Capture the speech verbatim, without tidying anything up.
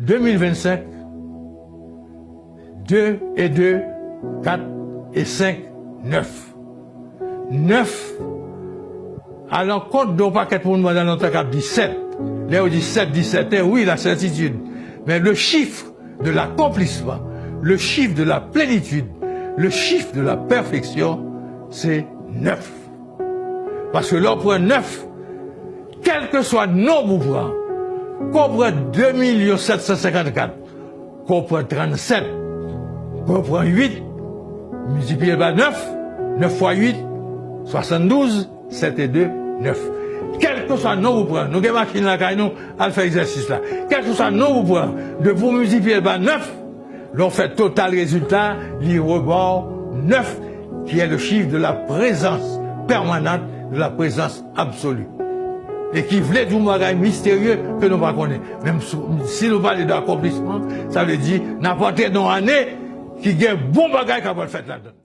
De mil vennsenk, de e de, kat e senk, nèf. Nèf, alankont de yon pakèt moun pandan lontan k ap di sèt. Lè yo di sèt, di sèten, wi, la sètitid. Men le chiffre de l'accomplissement, le chiffre de la plénitude, le chiffre de la perfection, se nèf. Paske lè w pran nèf, kèlkeswa nonb ou pran, ke w pran de milyon sèt san senkannkat, ke w pran trannsèt, ke w pran uit, miltipliye l pa nèf, nèf fwa uit, swasanndouz, sèt e de, nèf. Kèlkeswa nonb ou pran, nou gen machin lakay nou, al fè egzèsis la. Kèlkeswa nonb ou pran, depi w miltipliye l pa nèf, lè w fè total rezilta, li rebò nèf, qui est le chiffre de la présence permanente, de la présence absolue. E ki vle di yon bagay misterye ke nou pa konnen. Menm si, si nou pale de akonplisman, sa vle di n ap antre nan yon ane ki gen bon bagay k ap fèt ladan.